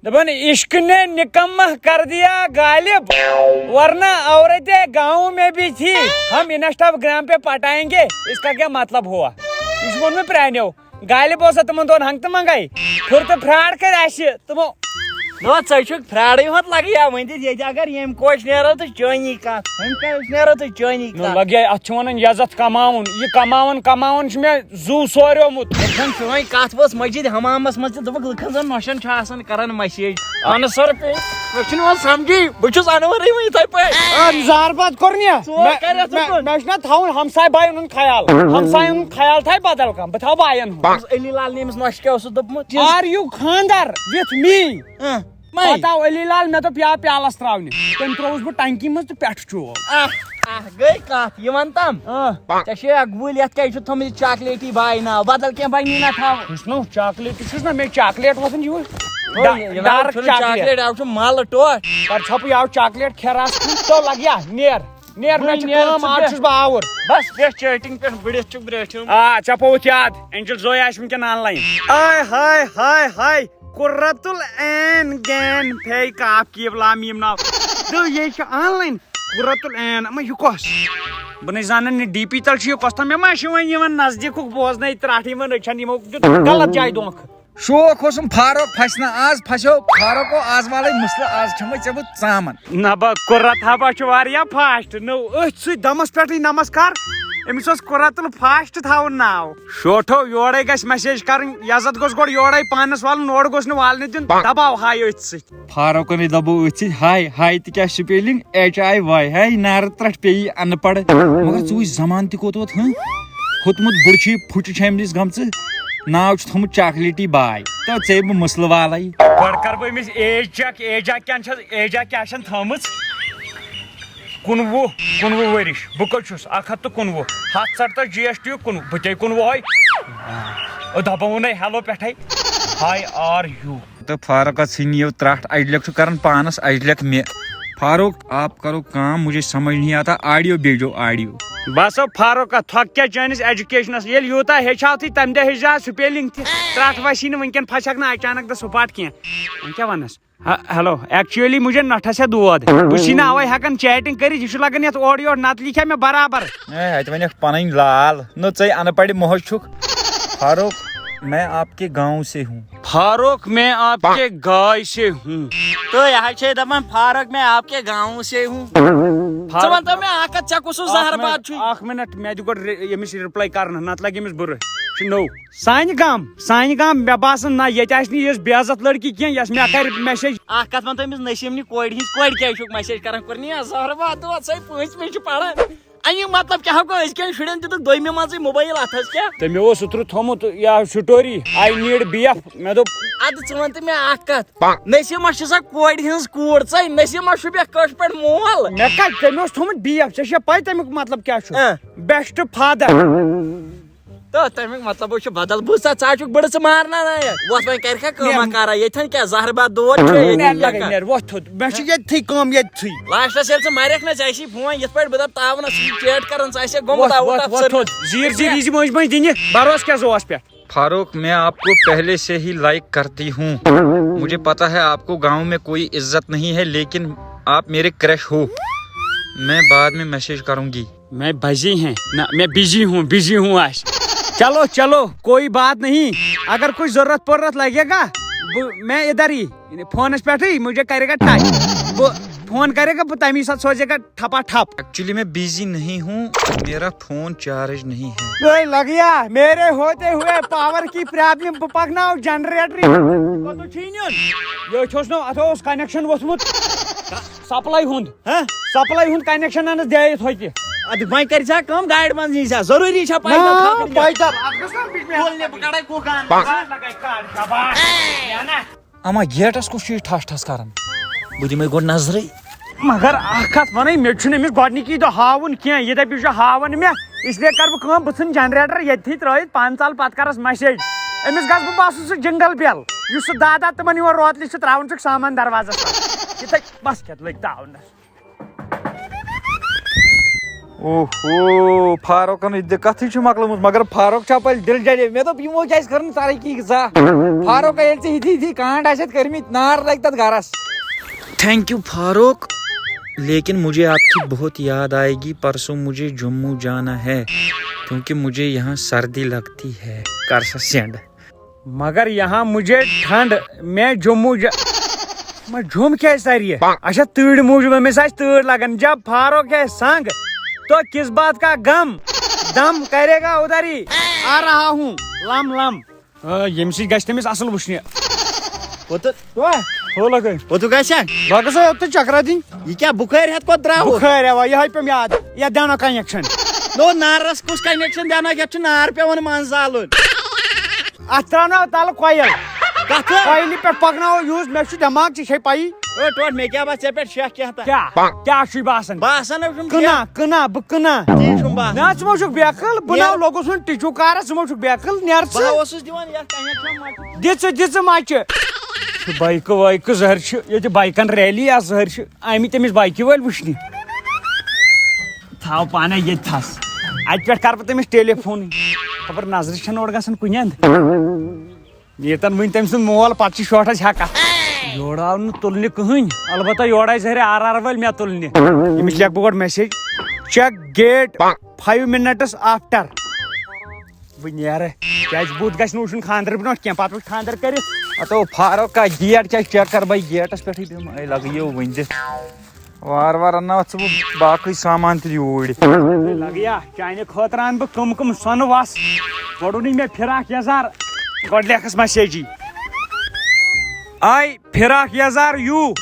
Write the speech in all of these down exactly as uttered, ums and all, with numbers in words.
دپان عشق نے نکمہ کر دیا غالب، ورنہ عورتیں گاؤں میں بھی تھی، ہم انسٹاگرام پہ پٹائیں گے، اس کا کیا مطلب ہوا؟ یہ چھُ ووٚنمُت پرٛانیو۔ غالب اوس تِمن دۄہن ہنٛگتہٕ منٛگے، پھُر تہٕ پھرٛاڑ کَرِ اَسہِ تِمو۔ نو، ژے چھُکھ پھرٛاڑٕے ہوت لگان، یہِ ؤنۍ دِژ ییٚتہِ اگر ییٚمہِ کوچہِ نیرو تہٕ چٲنی کتھ، ؤنۍ کتہِ أسۍ نیرو تہٕ چٲنی نو کتھ۔ لگے، اتھ چھِ ونان عزت کماوُن، یہِ کماوان کماوان چھُ مےٚ زُو سوریومُت۔ لُکن سٲنۍ کتھ وٲژ مسجد حمامس منٛز تہِ، دوٚپُکھ لُکن زن نۄشن چھُ آسان کران مسیج۔ اہن سر پے، مےٚ چھُنہٕ یِوان سمجھی، بہٕ چھُس انورٕے وۄنۍ یِتھے پٲٹھۍ۔ آ، زار باد کوٚر نہ۔ ژور مےٚ، کَرٮ۪تھ مےٚ، ژٕ مےٚ چھُنہ تھاوُن ہمساے باین ہُنٛد خیال۔ ہمساین ہُنٛد خیال تھایہِ بدل کانٛہہ، بہٕ تھاوٕ باین ہُنٛد۔ علی لال نے أمِس نۄشہِ کیٛاہ اوسُس دوٚپمُت؟ Are you خانٛدر with me؟ اۭں۔ مَے۔ پتہٕ آو علی لال، مےٚ دوٚپ یا پیالس تراونہِ۔ تٔمۍ ترٛووُس بہٕ ٹنکی منٛز تہٕ پٮ۪ٹھٕ چوو۔ اکھ، اکھ گٔے کتھ، یہِ ون تم۔ اۭں۔ ژےٚ چھے اکھ گُلۍ، یتھ کیٛازِ چھُ تھوٚمُت یہِ چاکلیٹی باے ناو؟ بدل کینٛہہ بنی نہ تھاو۔ چھُس نہٕ چاکلیٹ، یہِ چھُس نہ مےٚ چاکلیٹ وۄتھان یہِ۔ ہے، یہِ ڈارک چھُنہٕ چاکلیٹ۔ چاکلیٹ، یہِ چھُ مل ٹوٹھ۔ پر ژھۄپہٕ یہِ آو چاکلیٹ کھیرس کُن، تو لگ یا، نیر۔ نیر، مےٚ وۄنۍ چھُ نیر کٲم، ژٕ آز بیٚہہ۔ چھُس بہٕ آوُر۔ بس بیٚہہ چیٹنگ پٮ۪ٹھ بٔڑِتھ چھُکھ برٛیٹھیُن۔ آ، ژےٚ پوٚوُتھ یاد، اینجل زویا آسہِ وٕنکٮ۪ن آن لاین۔ آے ہاے ہاے ہاے، قرۃ العین گین پھے کاف کیف لام میم ناو۔ دو یہ چھُ آن لاین۔ قرۃ العین، اما یہِ کۄس؟ بہٕ نَے زانان نہٕ ڈی پی تل چھُ یہِ کۄس تام، مےٚ ما چھُ وۄنۍ یِوان نزدیٖکُک بوزنَے ترٛٹھ یِمن أچھن، یِمو دیُت غلط جایہِ دھونٛکھٕ۔ شوق اوسُم فاروق پھسہِ نہٕ آز، پھسیو فاروقو آز والے مسلہٕ، آز کھٮ۪مے ژےٚ بہٕ ژامن۔ نبا، قرت ہبا چھُ واریاہ فاسٹ، نٔو أتھۍ سۭتۍ دمس پٮ۪ٹھٕے نمسکار، أمِس اوس قرت الفاسٹ تھاوُن ناو۔ شوٹھو، یورے گژھِ میسیج کرٕنۍ، یزت گوٚژھ گۄڈٕ یورے پانس والُن، اورٕ گوٚژھ نہٕ والنہِ دیُن، دباو ہاے أتھۍ سۭتۍ۔ فاروقن ہے دبو أتھۍ سۭتۍ ہاے، ہاے تہِ کیٛاہ spelling؟ H I Y، ہے نارٕ ترٛٹھ پیٚیہِ یہِ اَنہٕ پڑٕ۔ مگر ژٕ وٕچھ زمانہٕ تہِ کوٚت ووت، ہٕنٛہ؟ ہوٚتمُت بُرٕ چھُ یہِ پھُچہِ چھےٚ أمِس گٔمژٕ۔ ناو چھُ تھوٚمُت چاکلیٹی باے۔ تو ژےٚ بہٕ مسلہٕ والَے۔ گۄڈٕ کَرٕ بہٕ أمِس ایج چیک، ایجا کیٛاہ چھَس، ایجا کیٛاہ چھَن تھٲومٕژ؟ کُنوُہ، کُنوُہ ؤرِش۔ بہٕ کَتہِ چھُس؟ اَکھ ہَتھ تہٕ کُنوُہ۔ ہَتھ ژَٹتَس جی ایس ٹی کُنوُہ۔ بہٕ تے کُنوُہَے۔ او دَپان ووٚنُے ہیلو پٮ۪ٹھَے۔ Hi are you؟ تہٕ فاروقس ژھٕنۍ یِیو ترٛٹھ، اجلک چھُ کران پانس، اجلک مےٚ۔ فاروق، آپ کرو کام، مجھے سمجھ نہیں آتا، آڈیو بھیجو، آڈیو۔ بس او فاروق، تھۄکھ کیٛاہ چٲنِس ایجوکیشنس؟ ییٚلہِ یوٗتاہ ہیٚچھاو تھی، تمہِ دۄہ ہیٚچھ زِ ہا سپیلنگ تہِ۔ ترٛٹھ وسی نہٕ وٕنکٮ۪ن، پھسکھ نہٕ اچانک تہٕ سُہ پاٹ کینٛہہ۔ وۄنۍ کیٛاہ ونس؟ ہیلو، ایکچولی مجھے نٹھس ہے دود۔ بہٕ چھُس نہٕ اوے ہٮ۪کان چیٹنگ کٔرِتھ، یہِ چھُ لگان یتھ اورٕ یورٕ، نتہٕ لیکھِ ہا مےٚ برابر۔ اے، اتہِ ونکھ پنٕنۍ لال، نہ ژے انپڑِ موج چھُکھ۔ فاروق، میں آپ کے گاؤں سے ہوں۔ فاروق، میں آپ کے گاؤں سے ہوں۔ تو یہ ہے دپان، فاروق، میں آپ کے گاؤں سے ہوں۔ ژٕ وَن تہٕ مےٚ اکھ کتھ، ژےٚ کُس سُہ زہر باد چھُے؟ اکھ منٹ، مےٚ دِ گۄڈٕ ری-، ییٚمِس ریپلاے کرنہٕ، نتہٕ لگہِ أمِس بُرٕ۔ چھُ نوٚو۔ سانہِ گام، سانہِ گام، مےٚ باسان نہ، ییٚتہِ آسہِ نہٕ یِژھ بے عزت لڑکی کینٛہہ، یۄس مےٚ کرِ میسیج۔ اکھ کتھ ون تہٕ أمِس نسیٖم نہِ کورِ ہِنٛز، کورِ کیٛازِ چھُکھ میسیج کران؟ کوٚر نہٕ یہِ زہر باد، ژٕ وَن سا، پٲنٛژمہِ چھِ پران۔ اَمیُک مطلب کیٛاہ ہا گوٚو؟ أزکٮ۪ن شُرٮ۪ن دِتُکھ دوٚیمہِ منٛزٕے موبایل اَتھس کیٛاہ؟ تٔمۍ اوس اوترٕ تھوٚمُت یا story، I need beef۔ مےٚ دوٚپ، اَدٕ ژٕ وَن تہٕ مےٚ اَکھ کَتھ، نسیٖمہ چھِ سا کورِ ہٕنٛز کوٗر ژَے؟ نسیٖمہ چھُ مےٚ کٲشِر پٲٹھۍ مول۔ مےٚ کَتہِ؟ تٔمۍ اوس تھوٚمُت beef۔ ژےٚ چھےٚ پَے تَمیُک مطلب کیٛاہ چھُ؟ اۭں۔ Best father۔ تہٕ تَمیُک مطلب چھُ بدل۔ بہٕ ژٕ، ژٕ ہا چھُکھ بٕڑٕ، ژٕ مارناوان یہِ۔ وۄتھ وۄنۍ کَرِ کھا کٲمہ کارا؟ ییٚتھٮ۪ن کیٛاہ زہر باد دود چھُ؟ ییٚتہِ نیر، کیٛاہ لگے کَرٕ؟ نیر، وۄتھ تھوٚد۔ مےٚ چھُ ییٚتھی کٲم، ییٚتھی۔ لاسٹس ییٚلہِ ژٕ مرکھ نہ، ژےٚ آسی فون یِتھ پٲٹھۍ بہٕ دَپہٕ تاونس سۭتۍ چیٹ کران، ژٕ آسہِ گوٚمُت وۄتھ، آوُٹ وۄتھ، آف وۄتھ سٔروِس۔ تھوٚد۔ زیٖر، زیٖر، یہِ زِ مٔنٛزۍ مٔنٛزۍ دِنہِ۔ بروس کیٛاہ زوس پٮ۪ٹھ؟ فاروق، میں آپ کو پہلے سے ہی لائک کرتی ہوں۔ مجھے پتا ہے آپ کو گاؤں میں کوئی عزت نہیں ہے، لیکن آپ میرے کرش ہو۔ میں بعد میں میسج کروں گی۔ میں بزی ہیں نا، میں بزی ہوں، بزی ہوں آج۔ چلو، چلو، کوئی بات نہیں۔ اگر کوئی ضرورت پرورت لگے گا، بہٕ، میں ادھر ہی۔ فونس پٮ۪ٹھٕے مجھے کرے گا ٹچ۔ بہٕ، فون کرے گا، بہٕ تمی ساتہٕ سوزے گا ٹھپا ٹھپ۔ ایکچولی میں بزی نہیں ہوں، میرا فون چارج نہیں ہے۔ اے لگیا، میرے ہوتے ہوئے پاور کی پرابلم، بہٕ پکناو جنریٹر۔ کوٚت چھُے نیُن؟ یہِ چھُس نہٕ، اتھ اوس کنیکشن ووٚتھمُت۔ سپلاے ہُنٛد۔ ہہ؟ سپلاے ہُنٛد کنیکشن انس دٲرِتھ ہوٚتہِ۔ ادٕ وۄنۍ کر زِ کٲم، گاڑِ منٛز یی زِ، ضروٗری چھا پیدل نا، کھسُن کیٛاہ؟ پیدل۔ اتھ گوٚژھ نا بِچ مےٚ تُل نہِ، بہٕ کڑے کُکان۔ اما گیٹس کُس چھُ یہِ ٹھس ٹھس کران؟ بہٕ دِمے گۄڈٕ نظرٕے۔ مگر اکھ کتھ ونے، مےٚ چھُنہٕ أمِس گۄڈنِکی دۄہ ہاوُن کینٛہہ، یہِ دپہِ یہِ چھُ ہاوان مےٚ، اس لیے کرٕ بہٕ کٲم، بہٕ ژھٕنہٕ جنریٹر ییٚتھی ترٲوِتھ، پانہٕ ژل پتہٕ کرس میسیج۔ أمِس گژھٕ بہٕ باسُن سُہ جنگل بیل، یُس سُہ دادا تِمن یِوان روتلہِ چھُ تراوان چھُکھ سامان دروازس تل۔ یِتھے بس کتھ لٔگۍ تاونس۔ اوہو، فاروقن یہِ دِقتٕے چھِ مۄکلٲمٕژ، مگر فاروق چھا پَلہِ دِل جَڑے۔ مےٚ دوٚپ، یِمو کیٛازِ کٔر نہٕ ترقی زانٛہہ؟ فاروق، ییٚلہِ ژےٚ یِتھی یِتھی کانٛڈ آسٮ۪تھ کٔرمٕتۍ، نار لَگہِ تَتھ گَرَس۔ Thank you فاروق، لیکن مجھے آپ کی بہت یاد آئے گی۔ پرسوں مجھے جموں جانا ہے، کیونکہ مجھے یہاں سردی لگتی ہے۔ کر سا send۔ مگر یہاں مجھے ٹھنڈ میں جموں جا-، میں جم کیٛازِ تَرِ یہِ؟ اچھا، تۭرِ موٗجوٗب، أمِس آسہِ تۭر لگان۔ جب فاروق ہے سنگ، تو کس بات کا غم؟ دم کرے گا ادھر ہی، آ رہا ہوں، لم لم۔ آ، ییٚمہِ سۭتۍ گژھِ تٔمِس اصل وٕچھنہِ۔ پوٚتُس، ہو لگٲے۔ پوٚتُس گژھِ ہا؟ بہٕ گژھٕ یوٚت تہٕ چکرا دِنۍ۔ یہِ کیٛاہ بُخٲرۍ ہٮ۪تھ کوٚت درٛاوُس؟ بُخٲرۍ اوا، یِہوٚے پیوٚم یاد۔ یَتھ دیٛاونہ connection۔ نو، نارس کُس connection دیٛاونہ؟ یَتھ چھُ نار پٮ۪وان منٛز زالُن۔ اَتھ ترٛاوناو تَلہٕ coil۔ کَتھ؟ Coilہِ پٮ۪ٹھ پَکناوو use، مےٚ چھُ دٮ۪ماغ، ژےٚ چھے پَیی۔ او ٹوٹھ، مےٚ کیٛاہ باسہِ ژےٚ پٮ۪ٹھ شک کینٛہہ تہٕ؟ کیٛاہ؟ کیٛاہ چھُے باسان؟ باسان حظ چھُم کٕنا، کینٛہہ۔ کٕنا، بہٕ کٕنا۔ تی چھُم باسان۔ نہ، ژٕ ما چھُکھ بیقل؟ بہٕ نیر۔ ناو لوٚگُس وۄنۍ ٹِچوٗ کارَس، ژٕ ما چھُکھ بیقل؟ نیر ژٕ۔ بہٕ ہا اوسُس دِوان یَتھ connection مَچہِ۔ دِ ژٕ، دِ ژٕ مَچہِ۔ چھُ bikeہٕ وایکہٕ زہر چھِ، ییٚتہِ bikeن rally آسہٕ زہر چھِ آمٕتۍ تٔمِس bikeہِ وٲلۍ وٕچھنہِ۔ تھاو پانَے ییٚتہِ تھَس۔ اَتہِ پٮ۪ٹھ کَرٕ بہٕ تٔمِس ٹیلی فونٕے۔ خبر نظرِ چھَنہٕ اورٕ گژھان کُنہِ اَندٕ۔ ییٚتٮ۪ن وٕنہِ تٔمۍ سُنٛد مول، پَتہٕ چھِ شوٹھَس ہٮ۪کان۔ یورٕ آو نہٕ تُلنہِ کٕہٕنۍ، البتہ یورٕ آے زہرِ آر آر وٲلۍ مےٚ تُلنہِ۔ أمِس لیکھٕ بہٕ گۄڈٕ message، check gate five minutes after۔ بہٕ نیرٕ، کیٛازِ بُتھ گژھِ نہٕ وٕچھُن خانٛدرٕ برونٛٹھ کینٛہہ، پَتہٕ وٕچھ خانٛدر کٔرِتھ۔ ہتو فاروق کا gate کیٛاہ check کَرٕ بہٕ gateس پٮ۪ٹھٕے بیٚہمہٕ، اے لَگہٕ یِیو ؤنۍ دِتھ۔ وارٕ وارٕ اَنناوَتھ ژٕ بہٕ باقٕے سامان تہِ یوٗرۍ۔ لَگہٕ یا چانہِ خٲطرٕ اَنہٕ بہٕ کٕم کٕم سۄنہٕ وَس، گۄڈٕ اوٚنُے مےٚ فراق یَزار، گۄڈٕ لیکھَس messageٕے، آے فراق یَزار یوٗ۔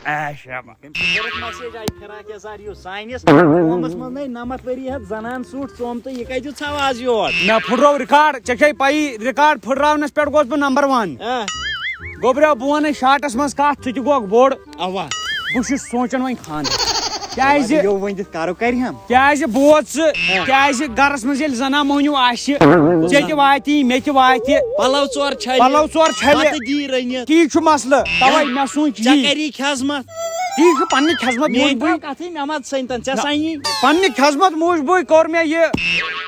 اے شاباش۔ أمۍ سٕنٛز کٔرٕکھ message آیہِ فراق یزار یُس سانِس قومس منٛز نَے نَمَتھ ؤری ہٮ۪تھ زنان سوٗٹ ژوٚم تہٕ یہِ کَتہِ ژھاو آز یور؟ مےٚ پھٕٹرٲو record، ژےٚ چھے پَیی record پھٕٹراونَس پٮ۪ٹھ گوس بہٕ number one۔ آ۔ گوٚبریو، بہٕ وَنَے shortس منٛز کَتھ، ژٕ تہِ گوکھ بوٚڑ۔ اَوا۔ بہٕ چھُس سونٛچان وۄنۍ خانٛدر۔ کیٛازِ؟ یو ؤنۍ دِتھ کَرو کَرِ ہم۔ کیٛازِ بوز ژٕ، آ۔ کیٛازِ گَرَس منٛز ییٚلہِ زَنان موٚہنیوٗ آسہِ، ژےٚ تہِ واتی، مےٚ تہِ واتہِ۔ پَلو ژور چھَلہِ۔ پَلو ژور چھَلہِ۔ بَتہٕ دی رٔنِتھ۔ تی چھُ مسلہٕ، توے مےٚ سوٗنٛچ ژےٚ یی۔ کَری خدمت۔ تی چھُ پننہِ خدمت میٲنۍ میون بوے۔ ترٛاو کَتھٕے، مےٚ ما سَنہِ تَن، ژےٚ سَنہِ۔ پننہِ خدمت موٗجوٗبٕے کوٚر مےٚ یہِ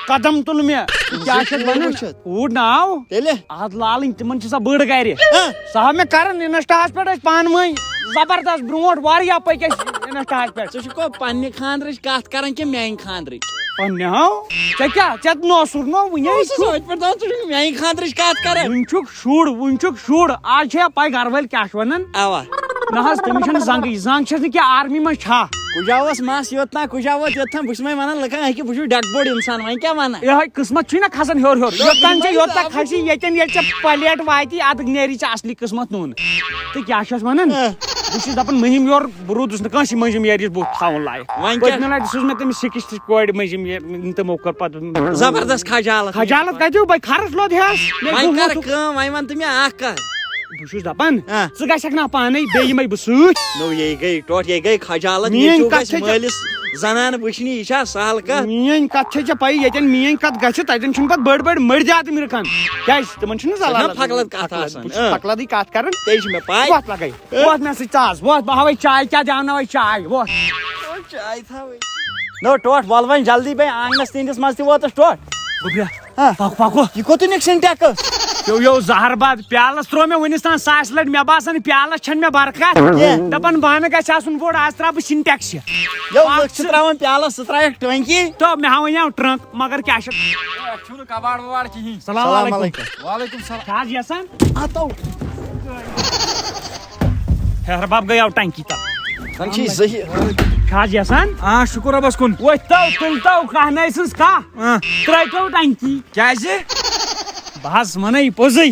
قدم تُل مےٚ۔ کیٛاہ چھِ اَتھ وَنان؟ وٕچھِتھ۔ اوٗرۍ ناو۔ تیٚلہِ؟ اَتھ لالٕنۍ تِمن چھِ سۄ بٔڑ گرِ۔ ہہ؟ سۄ ہاو مےٚ کران Instaہَس پٮ۪ٹھ أسۍ پانہٕ ؤنۍ۔ زبردست برونٛٹھ واریاہ پٔکۍ أسۍ Instaہَس پٮ۪ٹھ۔ ژٕ چھُکھ پننہِ خانٛدرٕچ کَتھ کران کِنہٕ میانہِ خانٛدرٕچ؟ پننہِ ہاو؟ ژےٚ کیٛاہ؟ ژےٚ نوسُر نو وُنہِ اوسُس چھُ؟ أتھۍ پٮ۪ٹھ دَپان، ژٕ چھُکھ میانہِ خانٛدرٕچ کَتھ کران۔ وُنہِ چھُکھ شُر، وُنہِ چھُکھ شُر۔ آز چھےٚ پَے گرٕ وٲلۍ کیٛاہ چھِ وَنان؟ اَوا۔ نہ حظ، تٔمِس چھَنہٕ زنٛگٕے۔ زنٛگ چھَس نہٕ کینٛہہ، army منٛز چھا؟ کُجاوَس مَس یوٚت تام، کُجاوَس یوٚت تام۔ بہٕ چھُس وۄنۍ وَنان لُکَن، أکہِ بہٕ چھُس ڈٮ۪ک بوٚڑ اِنسان، وۄنۍ کیٛاہ وَنہٕ؟ یِہوٚے قٕسمَت چھُے نہ کھَسان ہیوٚر ہیوٚر۔ یوٚت تام ژےٚ یوٚت تام کھَسی، ییٚتٮ۪ن ییٚلہِ ژےٚ plate واتی، اَدٕ نیری ژےٚ اَصلی قٕسمَت نوٚن۔ تہٕ کیٛاہ چھَس وَنان؟ ہہ۔ بہٕ چھُس دَپان، مٔنٛزِم یورٕ، بہٕ روٗدُس نہٕ کٲنٛسہِ مٔنٛزِم یٲرِس بُتھ تھاوُن لایق۔ وۄنۍ کیٛاہ؟ پٔتمہِ لَٹہِ سوٗز مےٚ تٔمِس sixty کورِ مٔنٛزِم یہِ، تِمو کوٚر پَتہٕ زبردست خجالت۔ خجالت کَتہِ؟ بہٕ خرٕچ لوٚد ہٮ۪س۔ مےٚ وۄنۍ گوٚو کَر ووتھُس۔ کٲم، وۄنۍ وَن تہٕ مےٚ اَکھ کَتھ۔ بہٕ چھُس دَپان، ہاں۔ ژٕ گژھکھ نا پانَے، بیٚیہِ یِمَے بہٕ سۭتۍ۔ نو، یے گٔے ٹوٹھ، یے گٔے خجالت۔ میٛٲنۍ ییٚتہِ کَتھ گژھِ چھےٚ ژےٚ مٲلِس زنان وٕچھنہِ، یہِ چھا سہل کَتھ؟ میٛٲنۍ کَتھ چھےٚ ژےٚ پَیی، ییٚتٮ۪ن میٛٲنۍ کَتھ گژھِ، تَتٮ۪ن چھُنہٕ پَتہٕ بٔڑۍ بٔڑۍ مٔردۍ آدمی رُکان۔ کیٛازِ؟ تِمَن چھُنہٕ ژےٚ چھےٚ نا زلال پھۄکلت کَتھ پھۄکلت۔ آسان؟ بہٕ چھُس اۭں۔ پھۄکلتٕے کَتھ کَران۔ ژےٚ چھِ مےٚ پَے۔ وَتھ لَگَے۔ وۄتھ مےٚ سۭتۍ ژاس، وۄتھ، بہٕ ہاوَے چاے کیٛاہ دیٛاوناوَے چاے، وۄتھ۔ چاے تھاوٕے۔ نو ٹوٹھ، وَل وۄنۍ جلدی، بے آنٛگنَس تِہِنٛدِس منٛز تہِ ووتُس ٹوٹھ۔ گوٚبریا، ہاں۔ پَکھ، پَکھ، ہُہ۔ یہِ کوٚت نِکھ Sintex؟ یو، یو زہر باد، پیالَس ترٛوو مےٚ وٕنِس تام ساسہِ لَٹہِ، مےٚ باسان، پیالَس چھَنہٕ مےٚ برکت۔ کینٛہہ۔ دَپان، بانہٕ گژھِ آسُن بوٚڑ، آز ترٛاوٕ بہٕ Sintex۔ یو، پَتہٕ لُکھ چھِ سُہ ترٛاوان پیالَس، ژٕ ترٛاوَکھ ٹٲنٛکی۔ تو مےٚ ہاوَے یَو ٹرٛنٛک، مگر کیٛاہ چھِ؟ اَتھ چھُنہٕ کباڑ وباڑ کِہیٖنۍ۔ سلام السلام علیکُم۔ علیکُم۔ وعلیکُم سلام۔ کیٛاہ حظ یَژھان؟ ہتو۔ ہیرٕ بب گٔیو ٹنکی تل۔ زن چھِ صحیح۔ چھا حظ یژھان؟ آ، شُکُر رۄبس کُن۔ ؤتھۍ تو، تُلۍ تو، کانٛہہ نَے سٕنٛز کانٛہہ۔ آ۔ ترٛٲے تو ٹنکی۔ کیٛازِ؟ بہٕ حظ وَنَے پوٚزُے۔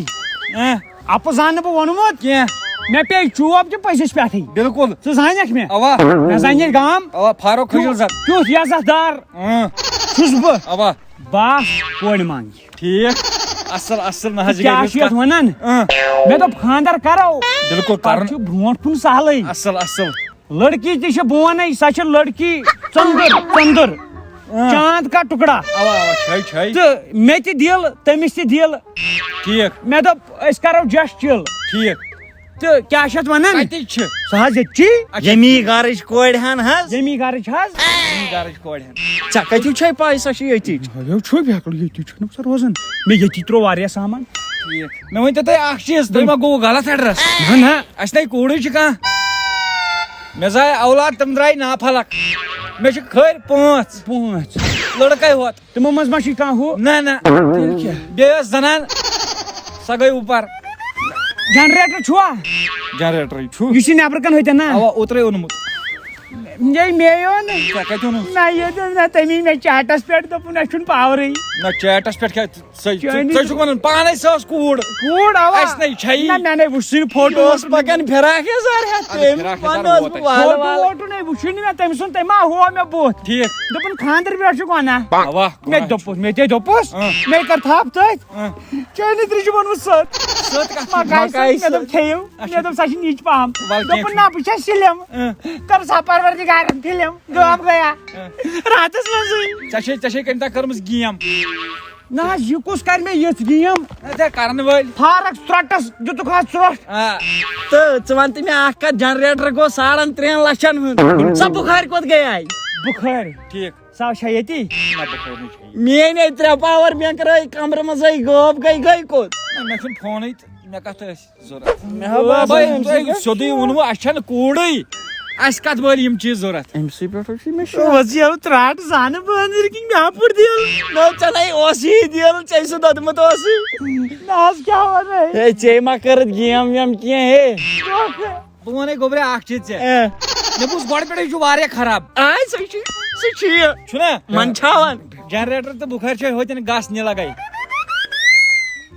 آ۔ اَپُز ہا نہٕ بہٕ ووٚنمُت۔ کینٛہہ۔ مےٚ پیٚیہِ چوب تہِ پٔزِس پٮ۪ٹھٕے۔ بِلکُل۔ ژٕ زانَکھ مےٚ؟ اَوا۔ مےٚ زانَے گام۔ اَوا، فاروق کیُتھ، خجل زد۔ کیُتھ عزت دار۔ اۭں۔ چھُس بہٕ۔ اَوا۔ بہٕ آس کورِ منٛگہِ۔ ٹھیٖک۔ اصل، اصل، نہ حظ، یہِ کیٛاہ گٔے چھُ یَتھ وَنان؟ اۭں۔ مےٚ دوٚپ خانٛدر کرو۔ بِلکُل پَتہٕ کرُن۔ چھُ برونٛٹھ کُن سہلٕے۔ اصل، اصل۔ لڑکی تہِ چھِ، بہٕ وَنَے، سۄ چھِ لڑکی ژٔنٛدٕر، ژٔنٛدٕر۔ اۭں۔ چاند کا ٹکڑا۔ اَوا، اَوا، چھے، چھے۔ تہٕ مےٚ تہِ دِل، تٔمِس تہِ دِل۔ ٹھیٖک۔ مےٚ دوٚپ، أسۍ کرو just chill۔ ٹھیٖک۔ تہٕ کیٛاہ چھِ اَتھ وَنان؟ کَتِچ چھِ؟ سۄ حظ ییٚتہِ چی۔ اچھا۔ ییٚمی گَرٕچ کورِ ہَن حظ۔ ییٚمی گَرٕچ حظ۔ ییٚمی گَرٕچ کورِ ہَن۔ ژےٚ کَتہِ چھُے پَے سۄ چھِ ییٚتِچ؟ یہِ چھُ بیکل، ییٚتی چھُنہٕ سۄ روزان۔ مےٚ ییٚتی ترٛوو واریاہ سامان۔ ٹھیٖک۔ مےٚ ؤنۍ تو تُہۍ اَکھ چیٖز، تُہۍ ما گوٚو غلط ایڈرَس؟ نہ، نہ۔ اَسہِ نَے کوٗرٕے چھِ کانٛہہ۔ مےٚ زاے اولاد، تِم درٛاے نافلک۔ مےٚ چھِ خٲلۍ پانٛژھ۔ پانٛژھ۔ لٔڑکَے ہوت۔ تِمو منٛز ما چھُے کانٛہہ ہُہ؟ نہ، نہ۔ تیٚلہِ کیٛاہ؟ بیٚیہِ ٲس زنان، سۄ گٔے اوٗپر۔ جنریٹر چھُوا؟ جنریٹرٕے چھُ۔ یُس یہِ نٮ۪برٕ کَنہِ ہوٚتٮ۪ن نا؟ اَوا، اوترَے اوٚنمُت۔ یے مےٚ یوٚن۔ ژےٚ کَتہِ اوٚنُتھ؟ نہ، ییٚتہِ اوٚن نہ تَمی مےٚ چیٹَس پٮ۪ٹھ، دوٚپُن، اَسہِ چھُنہٕ پاورٕے۔ نہ، چیٹَس پٮ۪ٹھ کیٛاہ؟ ژٕ، ژٕ، چٲنِس ژٕ چھُکھ وَنان پانَے سۄ ٲس کوٗر۔ کوٗر، اَوا۔ اَسہِ نَے چھَیی۔ نہ، مےٚ نَے وُچھ سُہ فوٹو۔ یہِ اوس پَکان فراق یَزار ہٮ۪تھ، اَدٕ تٔمۍ فراق یَزار وَنہٕ ٲس ووت بہٕ اَسہِ۔ وَلہٕ فوٹو وَلہٕ۔ ووٹو نَے وُچھُے نہٕ مےٚ، تٔمۍ سُنٛد، تٔمۍ ما ہوو مےٚ بُتھ۔ ٹھیٖک۔ دوٚپُن، خانٛدر پٮ۪ٹھ چھُکھ وَنان۔ اَوا، مےٚ تہِ گوٚو دوٚپُس، مےٚ تہِ دوٚپُس، اۭں۔ مےٚ کٔر تھپھ تٔتھۍ۔ اۭں۔ چٲنِس ترٛیش چھُ بنومُت سٔت۔ سٔت کَتھ چھِ؟ مکاے سٔت۔ مکاے مےٚ دوٚپ، سٔت۔ کھیٚیِو۔ اچھا۔ مےٚ دوٚپ، سۄ چھِ نِچ پَہَم۔ وَلہٕ کینٛہہ دوٚپُن، چھُنہٕ۔ نہ، بہٕ چھَس سِلِم۔ اۭں۔ کٔر سۄ پروردگارَن فِلم، گٲم گٔیا۔ اۭں۔ راتَس منٛزٕے۔ ژےٚ چھے، ژےٚ چھے کَمہِ دۄہ کٔرمٕژ گیم؟ نہ حظ، یہِ کُس کَرِ مےٚ یِژھ گیم؟ نہ، ژےٚ کَرَن وٲلۍ۔ فارَک ژرٛٹَس دیُتُکھ حظ ژرٛٹھ۔ آ۔ تہٕ ژٕ وَن تہٕ مےٚ اَکھ کَتھ، جنریٹر گوٚو ساڑَن ترٛٮ۪ن لَچھَن ہُنٛد۔ سۄ بُخارِ کوٚت گٔیے؟ بُخٲرۍ۔ ٹھیٖک۔ سۄ چھا ییٚتی؟ نہ، بہٕ کَرٕ نہٕ کِہیٖنۍ۔ میٲنۍ آیہِ ترٛےٚ پاور بینک رٲے کمرٕ منٛز آیہِ غٲب، گٔے، گٔے کوٚت؟ نہ، مےٚ چھُنہٕ فونٕے تہٕ مےٚ کَتھ ٲسۍ ضوٚرَتھ۔ مےٚ ہا باسان بھائی، أمۍ سٕے تۄہہِ پٮ۪ٹھ سیوٚدُے ووٚنوٕ، اَسہِ چھَنہٕ کوٗڑٕے۔ اَسہِ کَتھ وٲلۍ یِم چیٖز ضوٚرَتھ؟ أمۍ سٕے پٮ۪ٹھ چھُ مےٚ شک۔ وۄزی یَلہٕ ترٛاٹھ زانہٕ بہٕ أنٛدٕرۍ کِنۍ مےٚ ہا پھُٹ دِل۔ نہ، ژےٚ نَے اوس یی دِل، ژےٚ سُہ دوٚدمُت اوسُے۔ نہ حظ، کیٛاہ وَنَے؟ ہے، ژےٚ ما کٔرٕتھ گیم ویم کینٛہہ، ہے؟ دھوکہٕ۔ بہٕ وَنے گوٚبریا اَکھ چیٖز ژےٚ۔ اے۔ مےٚ بوٗز گۄڈٕ پٮ۪ٹھٕے چھُ واریاہ خراب۔ آے، سُہ چھُ، سُہ چھُ یہِ۔ چھُنا؟ منٛدچھاوان۔ جنریٹر تہٕ بُخٲرۍ چھِ ہوٚتٮ۪ن گس نہِ لگے۔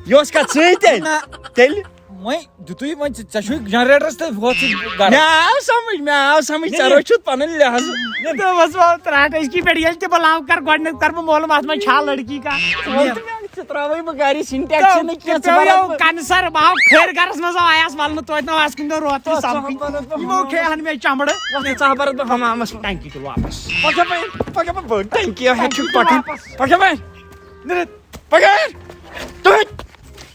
یہِ اوس کَتھ سۭتۍ تیٚلہِ؟ نہ۔ تیٚلہِ؟ وۄنۍ دیُتُے وۄنۍ ژےٚ، ژےٚ چھُے جنریٹرس تہٕ ہُتھ سۭتۍ گرٕ۔ مےٚ آو سمجھ، مےٚ آو سمجھ، ژےٚ نہ، نہ۔ روٚچھُتھ پنُن لحاظ۔ دوٚپمَس وَلہٕ ترٛٹھ أزکی پٮ۪ٹھ ییٚلہِ تہِ بہٕ لَو کَرٕ گۄڈٕنٮ۪تھ کَرٕ بہٕ معلوٗم اَتھ منٛز چھا لڑکی کانٛہہ۔ ژٕ وَن تہٕ مےٚ۔ ژٕ ترٛاوَے بہٕ گَرِ، سِنٹیکسٕے نہٕ کینٛہہ، ژٕ ژٕ پیٚیو بَرَکھ بہٕ۔ کَنہٕ سَر، بہٕ آو کھٔرۍ گَرَس منٛز آو آیَس وَلنہٕ توتہِ نہ آو اَسہِ کُنہِ دۄہ روتھ تہِ ژٕ سَمکھٕنۍ۔ ہَمبَرَکھ بہٕ یِمو ہَمامَس کھے ہَن مےٚ چَمڑٕ۔ وَلہٕ ژٕ ہَمبَرَکھ بہٕ ہَمامَس منٛز۔ ٹینکی تُل واپَس۔ پَکھ بَے، پَکھ بَے، بٔڑ ٹینکی ہا ہیٚتھ چھُکھ پَکان۔ واپَس۔ پَکھ بَے، نِرِتھ۔ پَکھ۔ تُہۍ۔